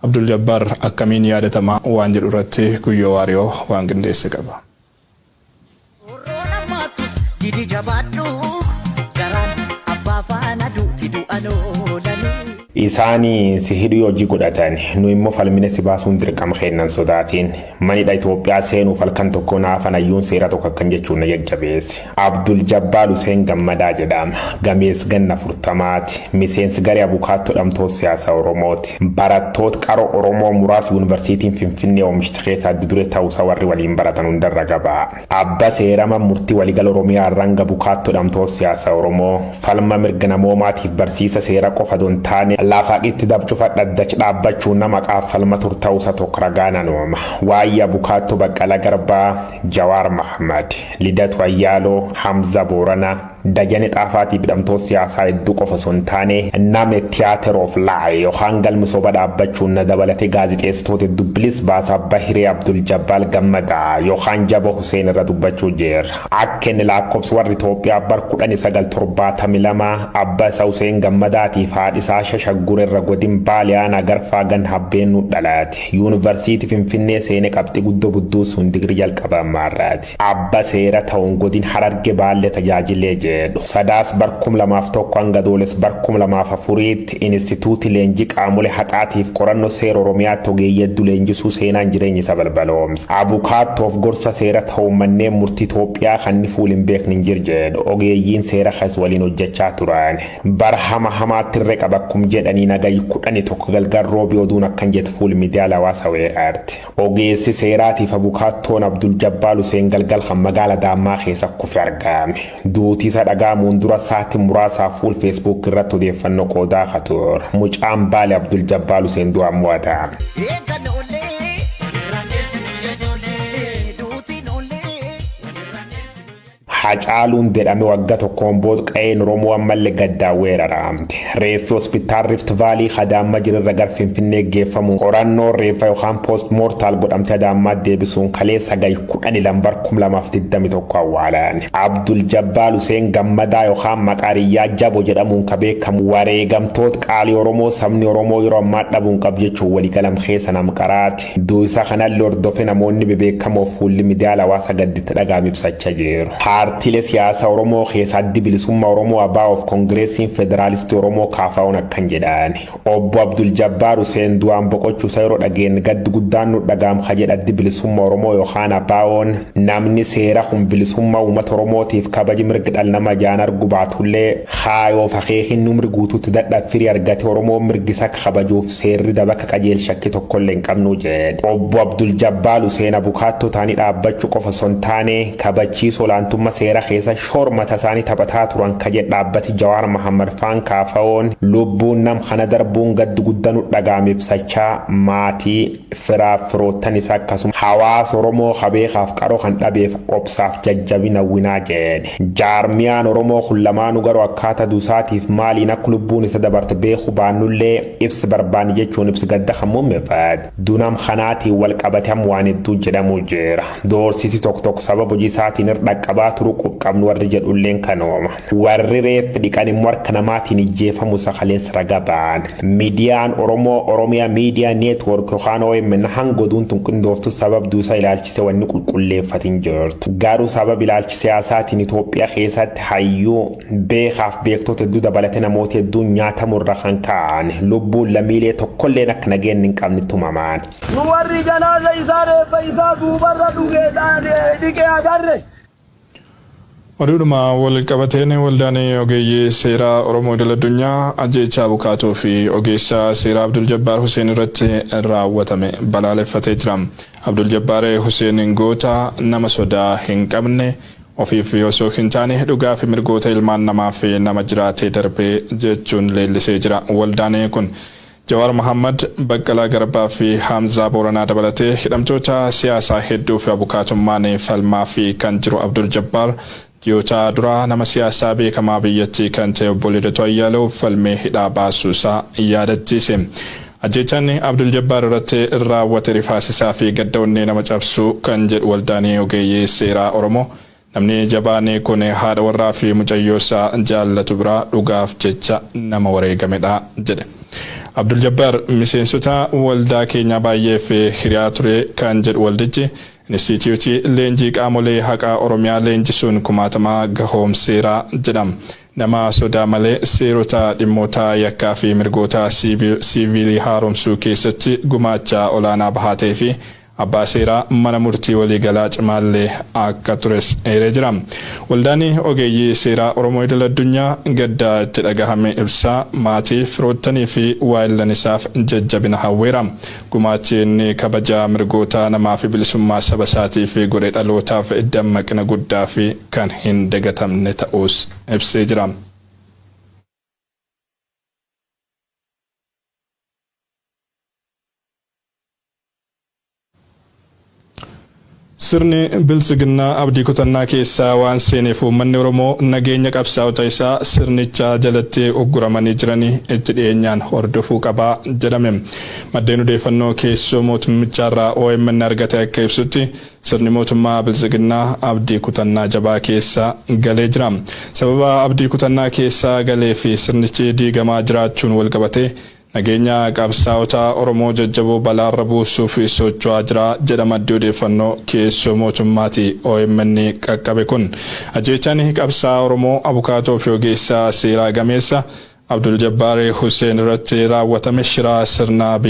Abdul Jabbaar akkamiin yaadatama waan jedhu irratti Guyyoo Waariyoo waan qindeesse qaba. Roorroon hammaattus didi jabaadhu garaan abbaa faana duuti du'an oolanii. Isaan si hidhuu hojii godhatan, nu immoo falmine si baasuun dirqama keennan sodaatiin. Manidha Itoophiyaa seenuuf halkan tokko naafan hayyuun seera tokko akkan jechuun na jajjabeesse. Abdul Jabbaal Huseen Gammadaa jedhama. Gamees ganna 40ti. Miseensi garee abukaattoo dhamtoota siyaasa Oromooti. Barattoota qaroo Oromoo muraasa yuunivarsiitiin Finfinnee oomishte keessaa adda duree ta'uusaa warri waliin baratan hundarra gabaa. Abba seerama murtii waliigala Oromiyaa irraan abukaattoo dhamtoota siyaasa Oromoo falma mirga namoomaatiif barsiisa seera qofa don taane lafaqitti dabcufa dhaddacha dhaabbachuun nama qaaf falma turta'uusa tokko ragaa nanooma. Waa'ee abukaattoo Baqqalaa Garbaa, Jawaar Mahmad, Lidatu Ayyaaloo, Hamza Booranaa, Dajane Xaafaatiif hidhamtoota siyaasaa hedduu qofa osoo hin taane nama Theatre of Lie yookaan galmi soba dhaabbachuun na dabalatee gaazixeessitoota hedduu bilis baasaa Bahiree Abdul Jabbaal Gammadaa yookaan Jaba Huseen irra dubbachuu jira. Akka inni lakkoofsa warri Itoophiyaa bar 1972 abbaa isaa Huseen Gammadaatiif haadhi isaa Shashaggur irra godin Baaliyaan Agarfaa gan Habbeennuu dhalaate. Yuunivarsiitii Finfinnee seenee qabxii guddoo budduusuun digirii jalqabaa maarraati. Abba seera ta'uun godin Hararge Baalee tajaajilee jedhu. Sadaas bar 2001 hanga Adoolessa bar 2004tti Inistituutii Leenjii Qaamolee Haqaatiif qorannoo seera Oromiyaatti ogeeyyii hedduu leenjisuu seenaan jireenya isa balbaloomse. Abukaattoof gorsa seera ta'uun manneen murtii Itoophiyaa kan inni fuul hin beekne hin jiru jedhu. Ogeeyyiin seera keessa waliin hojjechaa turan. Bara hama hamaatti irree qaba akkum jedhanii nagayi 11 galgal roobii oduun akkan jettu fuul miidiyaa hawaasa weerarti. Ogeessi seeraatiif abukaattoon Abdul Jabbaal Huseen galgal kan magaala Daammaa keessa kufe argame. Duuti isa dhagaamuun dura sa'aatii muraasaaf fuul Facebook irratti odeeffannoo qoodaa ka ture. Mucaan Baale Abdul Jabbaal Huseen du'aan mo'atame. Eegan oolee duutiin oolee. Hacaaluun jedhame waggaa tokkoon booda qa'een Oromoo ammallee gaddaan weeraramte. Reeffi hospitaal Rift Valley Adaammaa jirirra gara Finfinnee geeffamuun qorannoo reeffa yookaan post mortem godhamte Adaammaa deebisuun kaleessa gahi 12 bar 2021 awwaalan. Abdul Jabbaal Huseen Gammadaa yookaan Maqaariyyaa Jabo jedhamuun ka beekamu wareegamtoota qaalii Oromoo sabni Oromoo yeroo ammaa dhabuun qabu jechuun waliigalam keessa nam qaraati. Duusaa kanallee hordofe namoonni bebeekamoo fuulli miidiyaa hawaasa gadditti dhagaam ibsachaa jiru. Paartiilee siyaasaa Oromoo keessaa Addi Bilisummaa Oromoo ABO'f Koongireesiin Federaalistii Oromoo KFO'n akkan jedhan. Obbo Abdul Jabbaar Huseen du'aan boqochuu yeroo dhageenye gaddi guddaan nu dhagaam ka jedha Addi Bilisummaa Oromoo yookaan ABO'n namni seera kun bilisummaa uummata Oromootiif kabaji mirga dhala namaa jaan argu baatullee haayoof akeekin numri guutuutti dadhab firii argate Oromoon mirgi isa kabajuuf seerri dabaka qajeelshakki tokkollee hin qabnu jedhe. Obbo Abdul Jabbaal Huseen abukaattoo ta'anii dhaabbachuu qofa osoo hin taane kabachiisuu olaantummaa seera keessa shoormata isaanii taphataa turan ka jedhe dhaabbati Jawaar Mahammad Faan KFO'n lubbuun nam kana darbuun gaddi guddaa nu dhagaame ibsachaa maatii firaaf firoottan isaa akkasuma hawaasa Oromoo kabeekaaf qaroo kan dhabeef obsaaf jajjabina winaa jedhe. Jaarmiyaan Oromoo kun lamaanuu garuu akkaataa duusaatiif maaliin akka lubbuun isa dabarte beekuu baannullee ibsi barbaanne jechuun ibsi gadda kan muummeeffate. Dunam kanaatiin wal qabate amma waan hedduu jedhamu jira. Doorsisi tokko tokko sababa hojii isaatiin irra dhaqqabaa turuu qabnu warri jedhulleen kanooma. Warri reeffi dhiqan immoo harka namaatiin ijjeefamu isa kaleessa raga ba'an. Miidiyaan Oromoo Oromiyaa Miidiyaa Network yookaan OMN hanga oduun tun qindooftu sabab duusaa ilaalchise wanni qulqulleeffatin jirtu. Garuu sabab ilaalchi siyaasaatiin Itoophiyaa keessatti hayyuu beekaaf beektota hedduu dabalatee namoota hedduun nyaatamurra kan ka'an lubbuun lammiilee tokkolleen akka nageenya hin qabne tumaman. Nu warri janaaza isaa reeffa isaa duubarra dhugee dhiqee agarre. Oduudhuma wal qabateen waldaan ogeeyyii seeraa Oromoo idil addunyaa ajjeechaa abukaatoo fi ogeessa seeraa Abdul Jabbaar Huseen irratti raawwatame balaaleffatee jira. Abdul Jabbaar Huseen goota nama sodaa hin qabne ofiif osoo hin taane dhugaa fi mirgoota ilmaan namaa fi nama jiraatee darbee jechuun leellisee jira. Waldaan kun Jawaar Mohammad, Baqqalaa Garbaa fi Hamzaa Booranaa dabalatee hidhamtoota siyaasaa hedduu fi abukaatummaan falmaa fi kan jiru Abdul Jabbaar ji'oota duraa nama siyaasaa beekamaa biyyattii kan ta'e obbo Lidatu Ayyaalew falmee hidhaa baasuu isaa yaadachiise. Ajjeechaan Abdul Jabbaar irratti raawwate rifaasisaa fi gadda onnee nama cabsuu kan jedhu waldaan ogeeyyii seeraa Oromoo namni jabaan kun haadha warraa fi mucayyoo isaa jaallatu biraa dhugaaf jecha nama wareegamedha jedhe. Abdul Jabbaar miseensota waldaa keenyaa baay'eef hiriyaa ture kan jedhu waldichi, Inistiitiyuutii Leenjii Qaamolee Haqaa Oromiyaa leenjisuun kumaatamaa gahoomseera jedhama. Nama sodaa malee seerota dhimmoota yakkaa fi mirgoota siiviilii haaromsuu keessatti gumaacha olaanaa bahaatee fi abbaa seeraa mana murtii waliigalaa cimaallee akka tures eeree jira. Waldaan ogeeyyii seeraa Oromoo idil addunyaa gadda itti dhagahame ibsaa, maatii, firoottanii fi waayillan isaaf jajjabina hawweera. Gumaachi inni kabaja mirgoota namaa fi bilisummaa saba isaatiif godhe dhalootaaf dammaqina guddaa fi kan hin dagatamne ta'uus ibsee jira. Sirni biltsiginnaa abdii kutannaa keessaa waan seeneef uummanni Oromoo nageenya qabsaa'ota isaa sirnicha jalatti ugguramanii jiranii itti dhiyeenyaan hordofuu qabaa jedhame. Maddeen odeeffannoo keessoo mootummichaarraa OMN argate akka ibsutti, sirni mootummaa biltsiginnaa abdii kutannaa jabaa keessa galee jira. Sababa abdii kutannaa keessa galee fi sirnichi diigamaa jiraachuun walqabatee nageenya qabsaa'ota Oromoo jajjaboo balaarra buusuuf socho'aa jira jedha maddi odeeffannoo keessoo mootummaati OMN qaqqabe kun. Ajjeechaan qabsaa'aa Oromoo, abukaatoo fi ogeessa seeraa gameessa Abdul Jabbaar Hussein irratti raawwatame shiraa sirna biyya